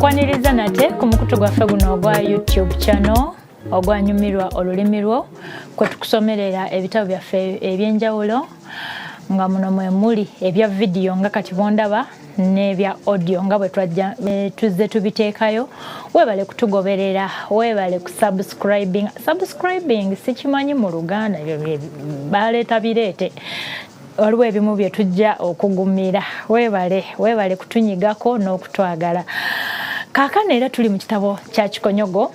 Nkwaniriza nate ku mukutu gwaffe guno ogwa YouTube channel ogwanyumirwa olulimi lwo, kwe tukusomerera ebitabo byaffe ebyenjawulo, nga muno mwe muli ebya vidiyo nga kati bwondaba n'ebya audio nga bwe twajja tuzze tubiteekayo. Weebale kutugoberera, weebale kusubscribing. Subscribing sikimanyi mu Luganda, baleeta bireete, waliwo ebimu bye tujja okugumira. Weebale, weebale kutunyigako n'okutwagala. Kaakano era tuli mu kitabo kya Kikonyogo,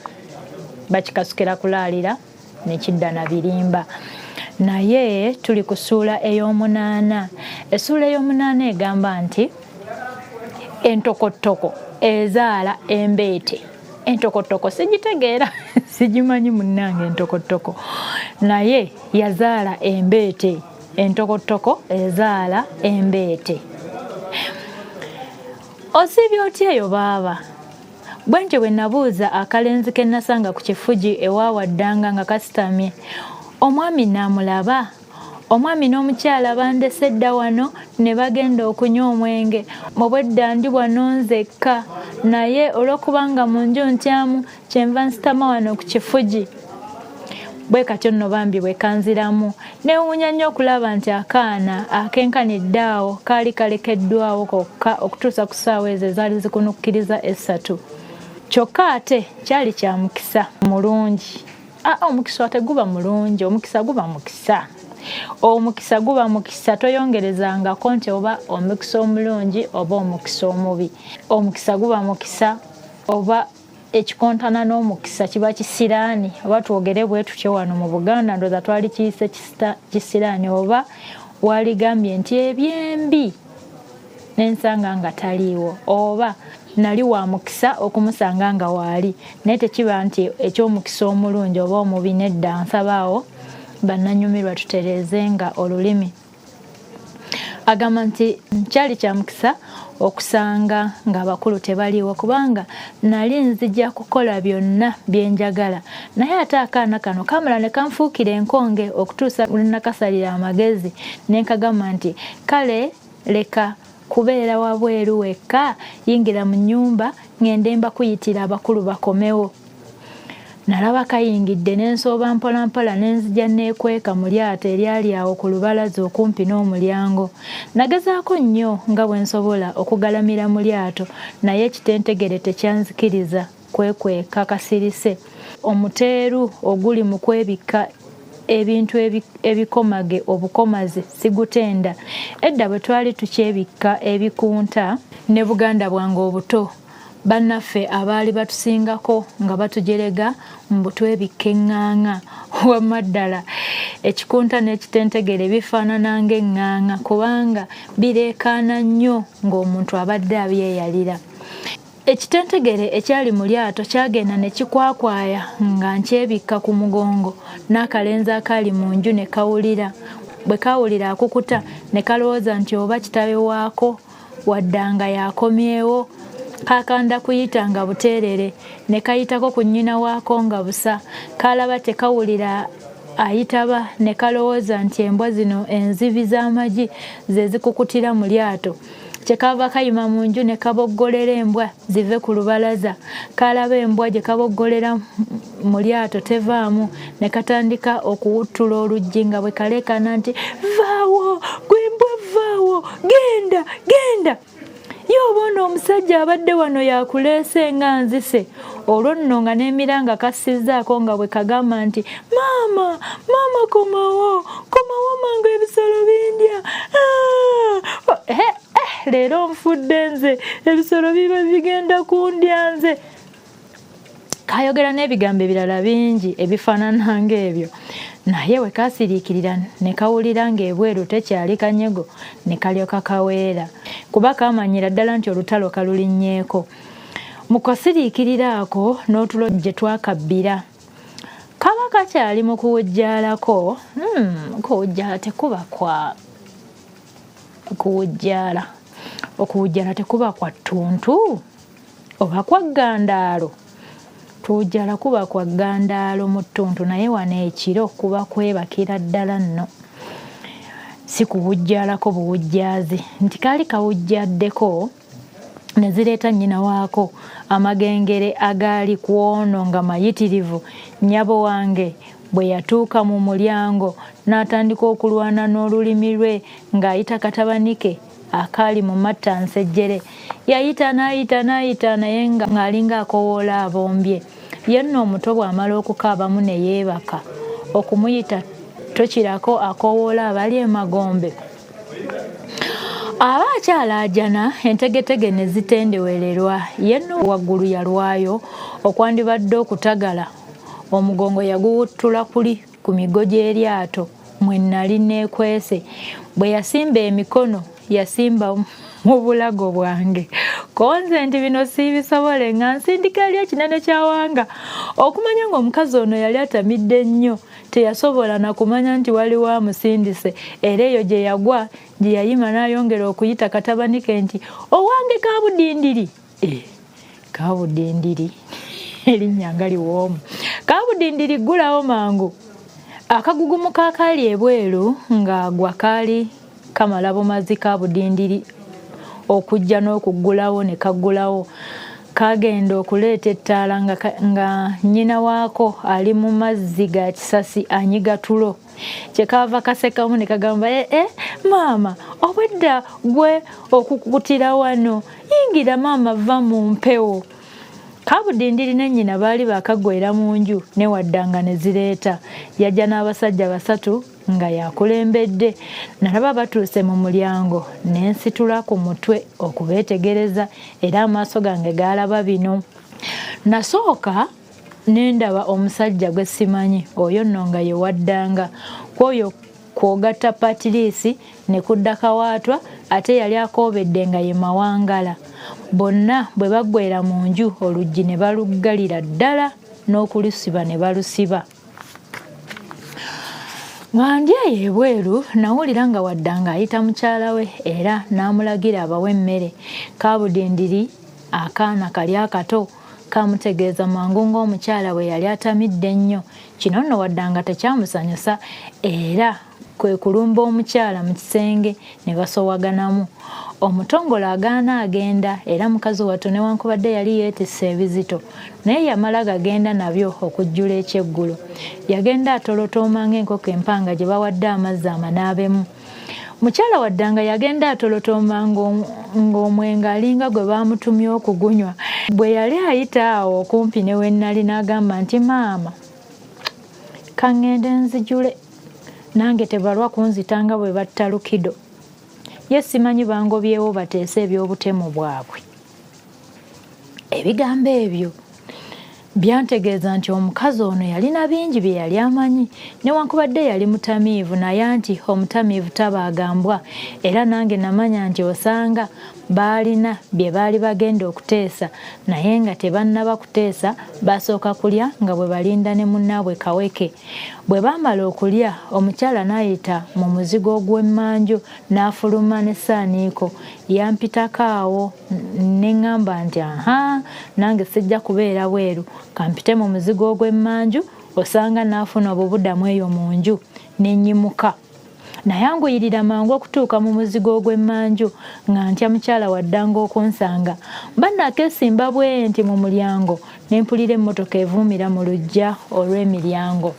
bakikasukira kulaalira nekidda na birimba, naye tuli ku ssuula ey'omunaana. Essuula ey'omunaana egamba nti entokottoko ezaala embeete. Entokottoko sigitegeera, sigimanyi munnange entokottoko, naye yazaala embeete. Entokottoko ezaala embeete. Osiibye otya eyo baaba? Bwe ntyo bwe nabuuza akalenzi ke nasanga ku kifugi ewa Waddanga nga kasitamye. Omwami naamulaba. Omwami n'omukyala bandese dda wano ne bagenda okunywa omwenge. Obwedda ndi wano nzekka, naye olw'okubanga mu nju ntyamu kyenva nsitama wano ku kifugi. Bwe katyo nno bambi bwe kanziramu. Neewuunya nnyo okulaba nti akaana akenkanidde awo kaali kalekeddwawo kokka okutuusa ku ssaawa ezo ezaali zikunukkiriza essatu. Kyokka ate kyali kya mukisa mulungi. Aa, omukisa teguba mulungi, omukisa guba mukisa. Omukisa guba mukisa, toyongerezangako nti oba omukisa omulungi oba omukisa omubi. Omukisa guba mukisa, oba ekikontana n'omukisa kiba kisiraani, oba twogere bwe tutyo wano mu Buganda ndowooza twali kiyise kisiraani, oba waligambye nti ebyembi nensanga nga taliiwo, oba nali wa mukisa okumusanga nga waali, naye tekiba nti eky'omukisa omulungi oba omubi. Nedda, nsabaawo bannanyumirwa tutereeze nga olulimi. Agamba nti kyali kya mukisa okusanga ng'abakulu tebaliiwo, kubanga nali nzija kukola byonna bye njagala, naye ate akaana kano kamala ne kanfuukira enkonge okutuusa lwe nakasalira amagezi ne nkagamba nti kale leka kubeera wabweru wekka, yingira mu nnyumba ŋŋende mbakuyitira abakulu bakomewo. Nalaba kayingidde ne nsooba mpolampola ne nzija neekweka mu lyato eryali awo ku lubalaza okumpi n'omulyango. Nagezaako nnyo nga bwe nsobola okugalamira mu lyato, naye ekitentegere tekyanzikiriza kwekweka kasirise. Omuteeru oguli mu kwebikka ebintu ebikomage obukomazi sigutenda. Edda bwe twali tukyebikka ebikunta ne buganda bwange obuto, bannaffe abaali batusingako nga batujerega mbu twebikka eŋŋaaŋa. Wamma ddala ekikunta n'ekitentegere bifaanana ng'eŋŋaaŋa, kubanga bireekaana nnyo ng'omuntu abadde abyeyalira. Ekitentegere ekyali mu lyato kyagenda ne kikwakwaya nga nkyebikka ku mugongo, n'akalenzi akaali mu nju ne kawulira. Bwe kawulira akukuta ne kalowooza nti oba kitabe waako Waddanga yakomyewo. Kakanda kuyita nga buteerere, ne kayitako ku nnyina waako nga busa. Kalaba tekawulira ayitaba ne kalowooza nti embwa zino enzibi z'amagi ze zikukutira mu lyato. Kye kaava kayima mu nju ne kaboggolera embwa zive ku lubalaza. Kalaba embwa gye kaboggolera mu lyato tevaamu, ne katandika okuwuttula oluggi nga bwe kaleekaana nti vaawo gwe mbwa, vaawo, genda, genda. Ye oba ono omusajja abadde wano yakuleese nga nzise. Olwo nno nga n'emiranga kassizzaako nga bwe kagamba nti maama, maama komawo, komawo mangu ebisolo bindya. Leero nfudde nze, ebisolo biba bigenda kundya nze. Kayogera n'ebigambo ebirala bingi ebifaanana ng'ebyo, naye we kasiriikirira ne kawulira ng'ebweru tekyali kanyego ne kalyoka kaweera, kuba kamanyira ddala nti olutalo kalulinnyeeko. Mu kasiriikirira ako n'otulo gye twakabbira. Kaba kakyali mu kuwujjaalako. Kuwujjaala tekuba kwa kuwujjaala. Okuwujjaala tekuba kwa ttuntu oba kwa ggandaalo. Tuwujjaala kuba kwa ggandaalo mu ttuntu, naye wano ekiro kuba kwebakira ddala nno. Si kuwujjaalako buwujjaazi nti kaali kawujjaddeko. Ne zireeta nnyina waako amagengere agaali ku ono nga mayitirivu. Nnyabo wange bwe yatuuka mu mulyango n'atandika okulwana n'olulimi lwe ng'ayita katabani ke akaali mu mattansejjere. Yayita n'ayita n'ayita naye ng'alinga akowoola abombye. Ye nno omuto bw'amala okukaabamu ne yeebaka. Okumuyita tokirako akowoola abali emagombe. Aba akyalaajana entegetege ne zitendewererwa. Ye nno waggulu yalwayo okwandibadde okutagala. Omugongo yaguwuttula kuli ku migo gy'eryato mwe nnali neekwese. Bwe yasimba emikono yasimba mu bulago bwange. Ko nze nti bino siibisobole nga nsindika eri ekinene kya Wanga. Okumanya ng'omukazi ono yali atamidde nnyo teyasobola na kumanya nti waliwo amusindise, era eyo gye yagwa gye yayima n'ayongera okuyita katabani ke nti owange Kabudindiri. Kabudindiri erinnya nga liwoomu. Kabudindiri ggulawo mangu. Akagugumu k'akaali ebweru ng'agwa kaali kamala bumazi Kabudindiri okujja n'okuggulawo ne kaggulawo. Kagenda okuleeta ettaala nga nnyina waako ali mu mazzi ga kisasi anyiga tulo. Kye kaava kasekamu ne kagamba, maama obwedda gwe okukutira wano, yingira maama va mu mpewo. Kabudindiri ne nnyina baali baakaggwera mu nju ne waddanga ne zireeta. Yajja n'abasajja basatu nga yakulembedde. Nalaba batuuse mu mulyango ne nsitula ku mutwe okubeetegereza era amaaso gange gaalaba bino. Nasooka ne ndaba omusajja gwe simanyi, oyo nno nga ye waddanga. Kw'oyo kw'ogatta Patiriisi ne kudda Kawaatwa ate yali akoobedde nga ye Mawangala. Bonna bwe baggwera mu nju oluggi ne baluggalira ddala n'okulusiba ne balusiba. Nga ndi eyo ebweru nawulira nga waddanga ayita mukyala we era n'amulagira abawe emmere. Kabudindiri akaana kali akato kamutegeeza mangu ng'omukyala bwe yali atamidde ennyo. Kino nno waddanga tekyamusanyusa era kwe kulumba omukyala mu kisenge ne basowaganamu. Omutongole agaana agenda era mukazi wattu newankubadde yali yeetisse ebizito naye yamala gagenda nabyo okujjula ekyeggulo. Yagenda atolotooma ng'enkoko empanga gye bawadde amazzi amanaabemu. Mukyala waddanga yagenda atolotooma ng'omwenge alinga gwe baamutumye okugunywa. Bwe yali ayita awo okumpi ne we nnali n'agamba nti maama ka ŋŋende nzijule nange tebalwa kunzita nga bwe batta Lukido. Ye simanyi bangobyewo bateese eby'obutemu bwabwe. Ebigambo ebyo byantegeeza nti omukazi ono yalina bingi bye yali amanyi newankubadde yali mutamiivu, naye anti omutamiivu tabaagambwa. Era nange namanya nti osanga baalina bye baali bagenda okuteesa naye nga tebannaba kuteesa, basooka kulya nga bwe balinda ne munnaabwe Kaweke. Bwe baamala okulya omukyala n'ayita mu muzigo ogw'emmanju n'afuluma n'essaaniiko. Yampitako awo ne ŋŋamba nti aha, nange sijja kubeera bweru, kampite mu muzigo ogw'emmanju osanga n'afuna obubudamu eyo mu nju ne nnyimuka. Nayanguyirira mangu okutuuka mu muzigo ogw'emmanju nga ntya mukyala waddanga okunsanga. Mba naakeesimba bwe nti mu mulyango ne mpulira emmotoka evuumira mu luggya olw'emiryango.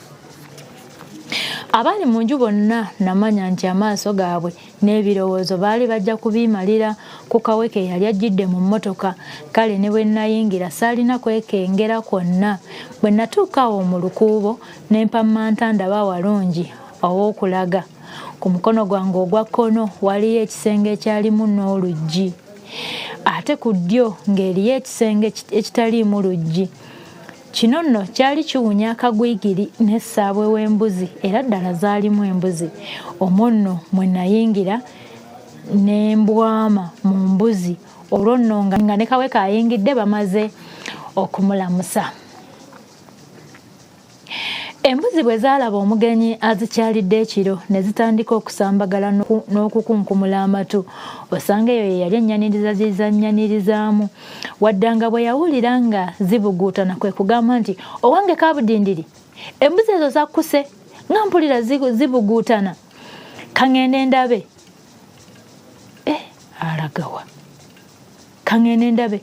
Abaali mu nju bonna namanya nti amaaso gaabwe n'ebirowoozo baali bajja kubimalira ku Kaweke eyali ajjidde mu mmotoka. Kale ne bwe nayingira saalina kwekengera kwonna. Bwe natuuka awo mu lukuubo ne mpammanta ndaba awalungi ow'okulaga. Ku mukono gwange ogwa kkono waliyo ekisenge ekyalimu n'oluggi, ate ku ddyo ng'eriyo ekisenge ekitaliimu luggi. Kino nno kyali kiwunya akagwigiri n'essaabwe w'embuzi, era ddala zaalimu embuzi. Omwo nno mwe nayingira ne mbwama mu mbuzi, olwo nno nga ne Kaweke ayingidde bamaze okumulamusa. Embuzi bwe zaalaba omugenyi azikyalidde ekiro ne zitandika okusambagala n'okukunkumula amatu. Osanga eyo ye yali ennyaniriza zizannyanirizaamu. Waddanga bwe yawulira nga zibuguutana kwe kugamba nti owange Kabudindiri, embuzi ezo zakkuse nga mpulira zibuguutana, ka ŋŋende ndabe. Alagawa. Kaŋŋende ndabe.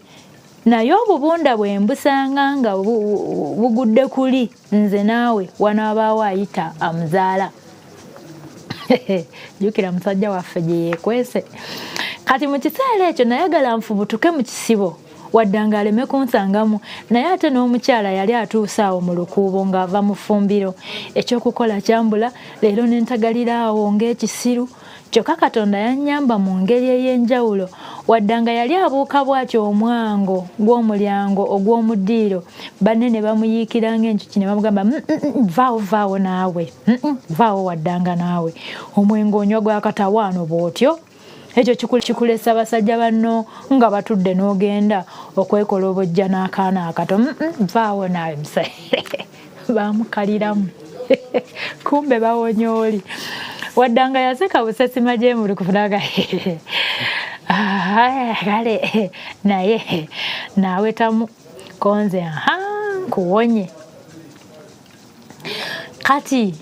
Naye obubunda bwe mbusanga nga bugudde kuli nze naawe wanaabaawo ayita amuzaala. Jjukira musajja waffe gye yeekwese. Kati mu kiseera ekyo nayagala nfubutuke mu kisibo wadde nga aleme kunsangamu, naye ate n'omukyala yali atuuse awo mu lukuubo ng'ava mu ffumbiro. Ekyokukola kyambula, leero ne ntagalira awo ng'ekisiru. Kyokka Katonda yannyamba mu ngeri ey'enjawulo, wadde nga yali abuuka bw'atyo omwango gw'omulyango ogw'omu ddiiro, banne ne bamuyiikira ng'enjuki ne bamugamba, vaawo vaawo naawe, vaawo waddanga naawe, omwenge onywa gwa katawaano bw'otyo, ekyo kikulesa basajja banno nga batudde n'ogenda okwekola obojja n'akaana akato, vaawo naawe musajja. Baamukaliramu kumbe bawonye oli. Waddanga yaseka busesi majemuli kufunaga kale naye naawetamu konze aha nkuwonye. Kati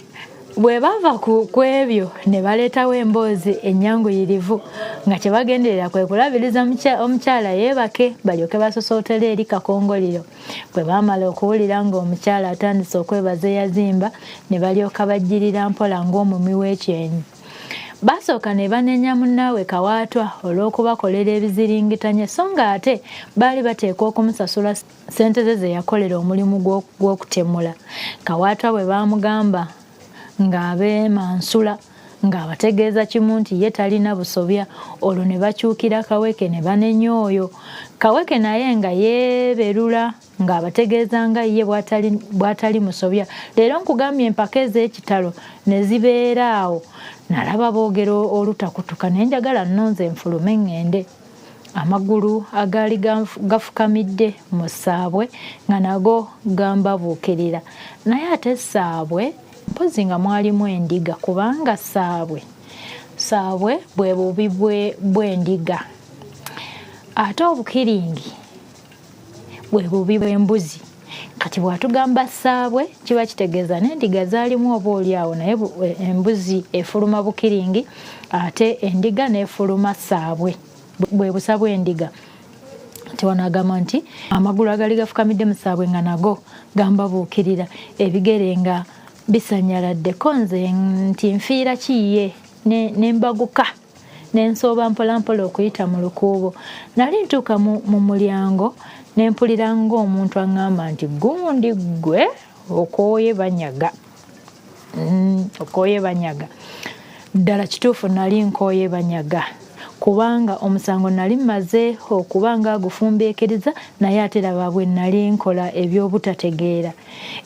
bwe bava ku ebyo ne baleetawo emboozi ennyanguyirivu nga kye bagenderera kwe kulabiriza omukyala yeebake balyoke basosootele eri kakongoliro. Bwe baamala okuwulira ng'omukyala atandise okwebaza eyazimba ne balyoka bajjirira mpola ng'omumwi w'ekyenyi. Baasooka ne banenya munnaabwe Kawaatwa olw'okubakolera ebiziringitanye, so ng'ate baali bateekwa okumusasula ssente ze ze yakolera omulimu gw'okutemula. Kawaatwa bwe baamugamba ng'abeemansula ng'abategeeza kimu nti ye talina busobya, olwo ne bakyukira Kaweke ne banenya oyo. Kaweke naye nga yeeberula ng'abategeeza nga ye bw'atali musobya. Leero nkugambye empaka ez'ekitalo ne zibeera awo, nalaba boogera olutakutuka ne njagala nno nze nfulume ŋŋende. Amagulu agaali gafukamidde mu ssaabwe nga nago gambabuukirira, naye ate ssaabwe mpozi nga mwalimu endiga, kubanga ssaabwe bwe bubi bw'endiga, ate obukiringi bwe bubi bw'embuzi. Kati bw'atugamba ssaabwe kiba kitegeeza n'endiga zaalimu oba oli awo, naye embuzi efuluma bukiringi ate endiga n'efuluma ssaabwe, bwe busa bw'endiga. Nti wano agamba nti amagulu agaali gafukamidde mu ssaabwe nga nago gambabuukirira, ebigere nga bisannyaladdeko, nze nti nfiira kiye ne mbaguka ne nsooba mpolampola okuyita mu lukuubo. Nali ntuuka mu mulyango ne mpulira ng'omuntu aŋŋamba nti gundi ggwe okooye banyaga. Okooye banyaga. Ddala kituufu nali nkooye banyaga, kubanga omusango nali mmaze okuba nga agufumbeekereza, naye ate laba bwe nali nkola eby'obutategeera.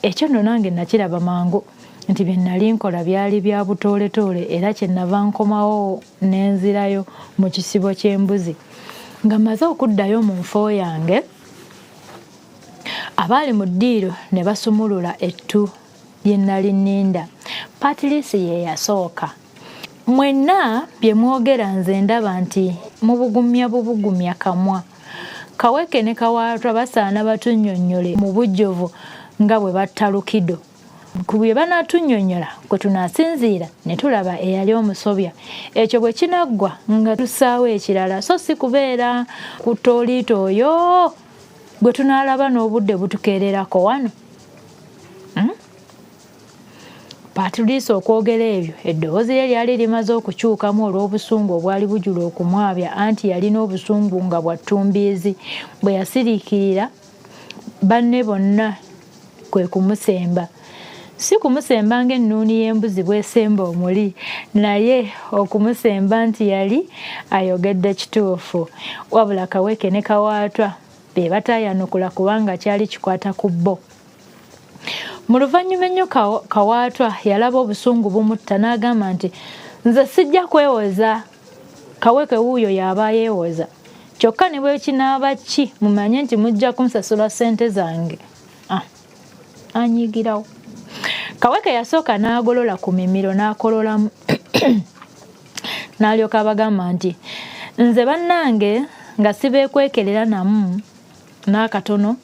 Ekyo nno nange nakiraba mangu nti bye nali nkola byali bya butooletoole, era kye nava nkomawo ne nzirayo mu kisibo ky'embuzi. Nga mmaze okuddayo mu nfo yange, abaali mu ddiiro ne basumulula ettu lye nali nninda. Patrice ye yasooka. Mwenna bye mwogera nze ndaba nti mubugumya bubugumya kamwa. Kaweke ne Kawaatwa basaana batunnyonnyole mu bujjuvu nga bwe batta Lukido. Ku bye banaatunnyonnyola kwe tunaasinziira ne tulaba eyali omusobya. Ekyo bwe kinaggwa nga tussaawo ekirala, so si kubeera ku tooliito oyo gwe tunaalaba n'obudde butukeererako wano. Patrice okwogera ebyo eddoboozi lye lyali limaze okukyukamu olw'obusungu obwali bujula okumwabya, anti yalina obusungu nga bwa ttumbiizi. Bwe yasiriikirira banne bonna kwe kumusemba. Si kumusemba ng'ennuuni y'embuzi bw'esemba omuli, naye okumusemba nti yali ayogedde kituufu. Wabula Kaweke ne Kawaatwa be bataayanukula kubanga kyali kikwata ku bo. Mu luvannyuma ennyo Kawaatwa yalaba obusungu bumutta n'agamba nti nze sijja kwewoza, Kaweke wuuyo y'aba yeewoza. Kyokka ne bwe kinaaba ki mumanye nti mujja kunsasula ssente zange. Anyiigirawo. Kaweke yasooka n'agolola ku mimiro n'akololamu n'alyoka abagamba nti nze bannange nga sibeekwekerera namu n'akatono,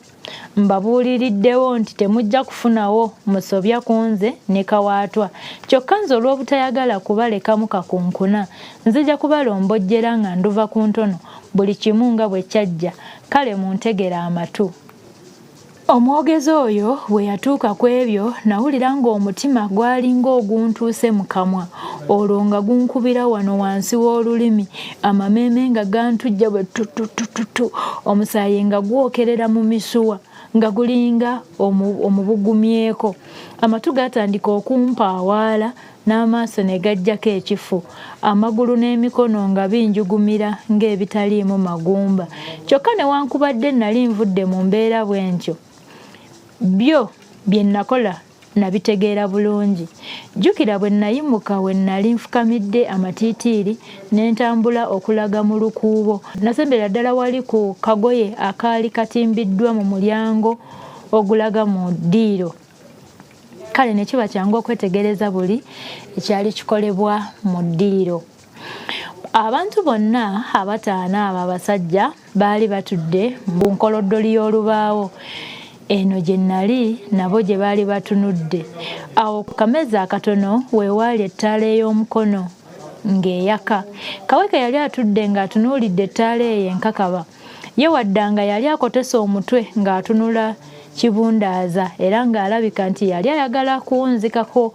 Mbabuuliriddewo nti temujja kufunawo musobya ku nze ne Kawaatwa. Kyokka nze olw'obutayagala kubalekamu kakunkuna, nzija kubalombojjera nga nduva ku ntono buli kimu nga bwe kyajja, kale muntegere amatu. Omwogezi oyo bwe yatuuka ku ebyo nawulira ng'omutima gwalinga oguntuuse mu kamwa, olwo nga gunkubira wano wansi w'olulimi, amameeme nga gantujja bwe tututututu, omusaayi nga gwokerera mu misuwa nga gulinga omubugumyeko. Amatu gaatandika okumpaawaala n'amaaso ne gajjako ekifu, amagulu n'emikono nga binjugumira ng'ebitaliimu magumba. Kyokka newankubadde nali nvudde mu mbeera bwe ntyo, byo bye nakola nabitegeera bulungi. Jjukira bwe nayimuka we nali nfukamidde amatiitiiri ne ntambula okulaga mu lukuubo. Nasembera ddala wali ku kagoye akaali katimbiddwa mu mulyango ogulaga mu ddiiro. Kale ne kiba kyangu okwetegereza buli ekyali kikolebwa mu ddiiro. Abantu bonna abataano abo abasajja baali batudde mu nkoloddoli y'olubaawo eno gye nali nabo gye baali batunudde. Awo ku kameeza akatono we waali ettaala ey'omukono ng'eyaka. Kaweke yali atudde ng'atunuulidde ettaala eyo enkakaba. Ye waddanga yali akotese omutwe ng'atunula kibundaaza era ng'alabika nti yali ayagala kuwunzikako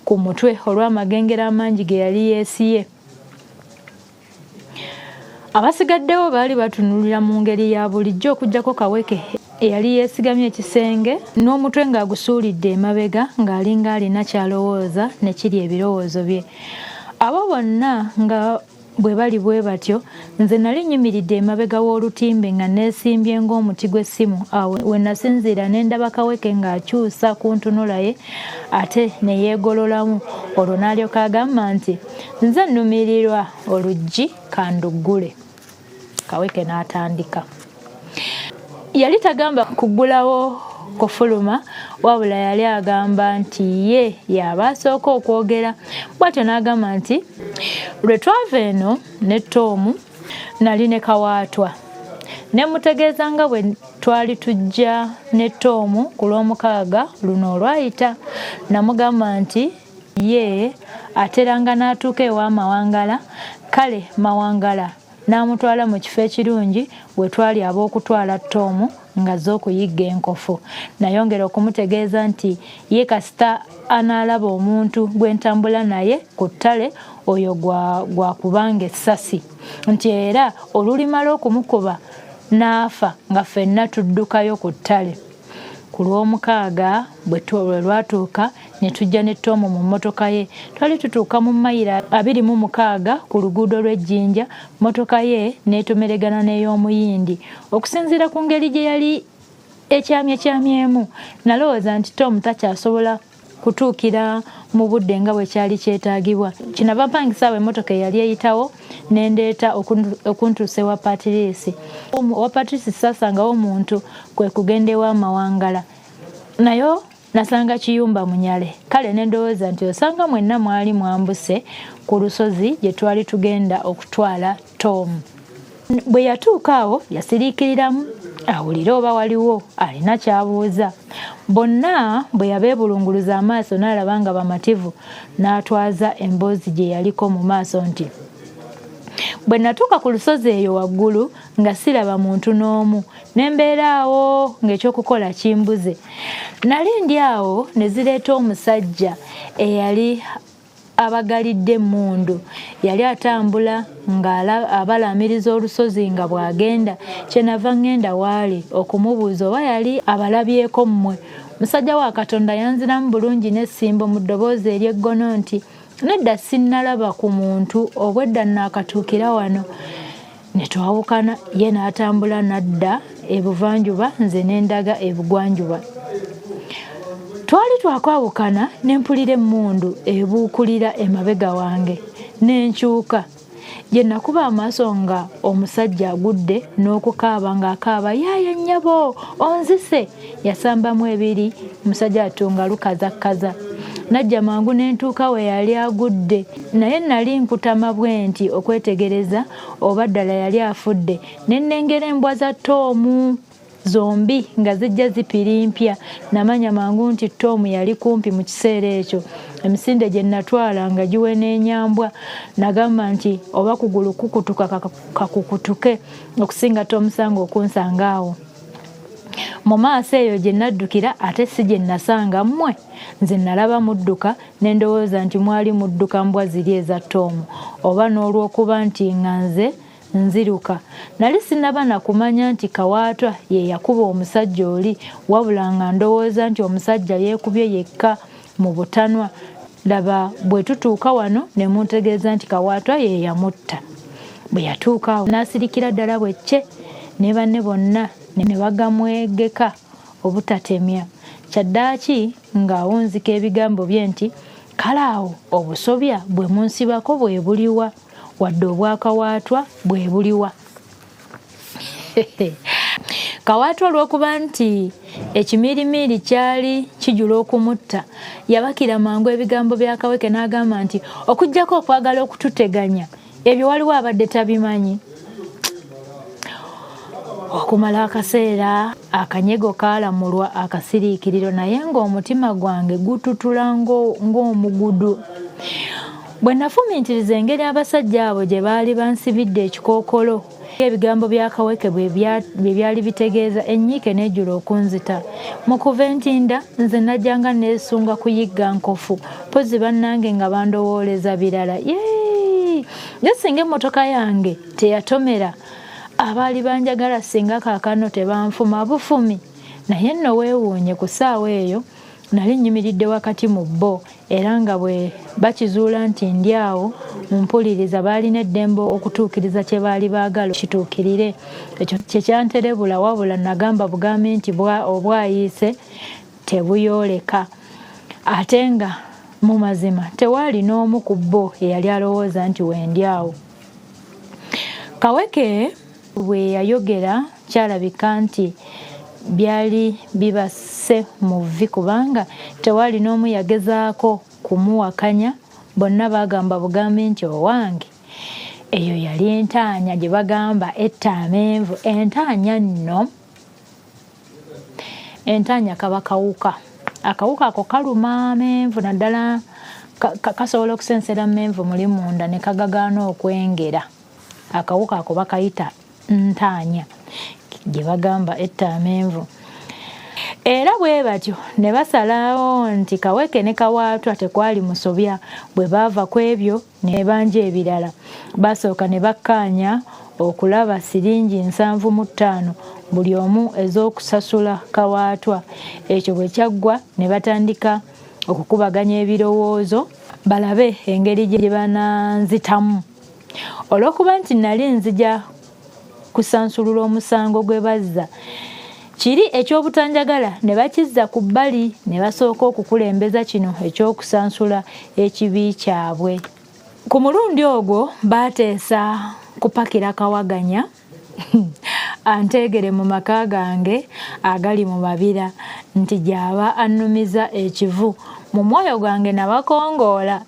ku mutwe olw'amagengera amangi ge yali yeesiye. Abasigaddewo baali batunulira mu ngeri ya bulijjo okuggyako Kaweke eyali yeesigamye ekisenge n'omutwe ng'agusuulidde emabega ng'alinga alina ky'alowooza ne kiri ebirowoozo bye. Abo bonna nga bwe bali bwe batyo, nze nali nnyimiridde emabega w'olutimbe nga neesimbye ng'omuti gw'essimu. Awo we nasinziira ne ndaba Kaweke ng'akyusa ku ntunula ye ate ne yeegololamu, olwo n'alyoka agamba nti, nze nnumirirwa oluggi kanduggule. Kaweke n'atandika. Yali tagamba kuggulawo kufuluma, wabula yali agamba nti ye y'aba asooka okwogera. Bw'atyo n'agamba nti, lwe twava eno ne Toomu nali ne Kawaatwa. Ne mutegeeza nga bwe twali tujja ne Toomu ku Lwomukaaga luno olwayita. Namugamba nti ye ateranga n'atuuka ewa Mawangala, kale Mawangala n'amutwala mu kifo ekirungi we twali ab'okutwala Toomu ng'azze okuyigga enkofu. Nayongera okumutegeeza nti ye kasita anaalaba omuntu gwe ntambula naye ku ttale oyo gwa kubanga essasi, nti era olulimala okumukuba n'afa nga ffenna tuddukayo ku ttale. Ku Lwomukaaga bwe lwatuuka ne tujja ne Toomu mu mmotoka ye. Twali tutuuka mu mayiro 26 ku luguudo lw'Ejjinja, mmotoka ye n'etomeregana n'ey'Omuyindi. Okusinziira ku ngeri gye yali ekyamyekyamyemu, nalowooza nti Toomu takyasobola kutuukira mu budde nga bwe kyali kyetaagibwa. Kinava mpangisa awo emmotoka eyali eyitawo ne ndeeta okuntuusa ewa Patrice. Owa Patrice saasangawo omuntu, kwe kugenda ewa Mawangala. Nayo nasanga Kiyumba Munyale. Kale ne ndowooza nti osanga mwenna mwali mwambuse ku lusozi gye twali tugenda okutwala Toomu. Bwe yatuuka awo yasiriikiriramu awulire oba waliwo alina ky'abuuza. Bonna bwe yabeebulunguluza amaaso n'alaba nga bamativu, n'atwaza emboozi gye yaliko mu maaso nti, bwe natuuka ku lusozi eyo waggulu nga siraba muntu n'omu, ne mbeera awo ng'ekyokukola kimbuze. Nali ndi awo ne zireeta omusajja eyali abagalidde emmundu. Yali atambula ng'abalaamiriza olusozi nga bw'agenda. Kye nava ŋŋenda waali okumubuuza oba yali abalabyeko mmwe. Musajja wa Katonda yanziramu bulungi n'essimbo mu ddoboozi ery'eggono nti, nedda sinnalaba ku muntu, obwedda nnaakatuukira wano. Ne twawukana, ye n'atambula n'adda ebuvanjuba, nze ne ndaga ebugwanjuba. Twali twakwawukana ne mpulira emmundu ebuukulira emabega wange, ne nkyuka. Gye nakuba amaaso nga omusajja agudde n'okukaaba ng'akaaba, yaaya nnyabo onzise. Yasambamu ebiri, omusajja atunga lukazakkaza. Najja mangu ne ntuuka we yali agudde, naye nali nkutama bwe nti okwetegereza oba ddala yali afudde. Ne nnengera embwa za Toomu. zombi nga zijja zipirimpya. Namanya mangu nti Tom yali kumpi mu kiseera ekyo. Emisinde gye natwala nga giweneenya mbwa. Nagamba nti oba kugulu kukutuka kakukutuke okusinga Tomusanga okunsanga awo. Mu maaso eyo gye naddukira ate si gye nasanga mmwe. Nze nalaba mudduka ne ndowooza nti mwali mudduka mbwa ziri eza Tom, oba n'olw'okuba nti nga nze nziruka. Nali sinnaba na kumanya nti Kawaatwa ye yakuba omusajja oli, wabula nga ndowooza nti omusajja yeekubye yekka mu butanwa. Laba bwe tutuuka wano ne muntegeeza nti Kawaatwa ye yamutta. Bwe yatuuka awo n'asirikira ddala bwe cce, ne banne bonna ne bagamwegeka obutatemya. Kyaddaaki ng'awunzika ebigambo bye nti, Kale awo obusobya bwe munsibako bwe buliwa? Wadde obwa Kawaatwa bwe buliwa? Kawaatwa olw'okuba nti ekimiirimiiri kyali kijula okumutta, yabakira mangu ebigambo bya Kaweke n'agamba nti, Okuggyako okwagala okututeganya, ebyo waliwo abadde tabimanyi. Okumala akaseera akanyego kaalamulwa akasiriikiriro naye ng'omutima gwange gututula ng'omugudu. Bwe nafumiitiriza engeri abasajja abo gye baali bansibidde ekikookolo, ebigambo bya Kaweke bwe byali bitegeeza, ennyiike n'ejula okunzita. Mu kuva entinda nze najjanga neesunga kuyigga nkofu, mpozzi bannange nga bandowooleza birala. Yee! Ye singa emmotoka yange teyatomera abaali banjagala singa kaakano tebanfuma bufumi. Naye nno weewuunye ku ssaawa eyo nali nnyimiridde wakati mu bo era nga bwe bakizuula nti ndi awo mpuliriza baalina eddembe okutuukiriza kye baali baagala kituukirire. Ekyo kye kyanterebula wabula nagamba bugambi nti obwayiise tebuyooleka. Ate nga mu mazima tewaali n'omu ku bo eyali alowooza nti wendi awo. Kaweke bwe yayogera kyalabika nti byali bibasse mu vvi kubanga tewaali n'omu yagezaako kumuwakanya, bonna baagamba bugambi nti owange. Eyo yali entaanya gye bagamba etta amenvu. Entaanya nno, entaanya kaba kawuka. Akawuka ako kaluma amenvu naddala kasobola okusensera amenvu muli munda ne kagagaana okwengera. Akawuka ako bakayita ntaanya gye bagamba etta amenvu. Era bwe batyo ne basalawo nti Kaweke ne Kawaatwa tekwali musobya. Bwe baava ku ebyo ne banja ebirala. Baasooka ne bakkaanya okulaba siringi 75 buli omu ez'okusasula Kawaatwa. Ekyo bwe kyaggwa ne batandika okukubaganya ebirowoozo balabe engeri gye bananzitamu. Olw'okuba nti nali nzija kusansulula omusango gwe bazza, kiri eky'obutanjagala ne bakizza ku bbali ne basooka okukulembeza kino eky'okusansula ekibi kyabwe. Ku mulundi ogwo baateesa kupakira Kawaganya anteegere mu maka gange agali mu Mabira nti gy'aba annumiza ekivu. Mu mwoyo gwange nabakongoola.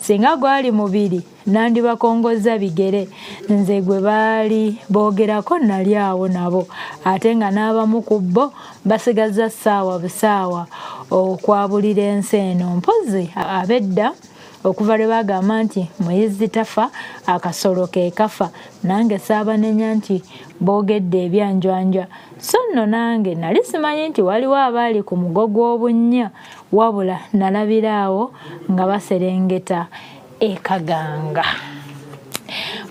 Singa gwali mubiri nandibakongozza bigere. Nze gwe baali boogerako nali awo nabo ate nga n'abamu ku bo basigazza ssaawa busaawa okwabulira ensi eno. Mpozzi ab'edda okuva lwe baagamba nti muyizzi tafa akasolo ke kafa, nange saabanenya nti boogedde ebyanjwanjwa. So nno nange nali simanyi nti waliwo abaali ku mugo gw'obunnya wabula nalabira awo nga baserengeta e Kaganga.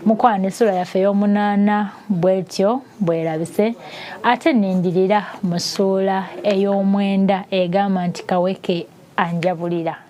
Mukwano essula yaffe ey'omunaana bw'etyo bw'erabise ate nnindirira mu ssuula ey'omwenda egamba nti Kaweke anjabulira.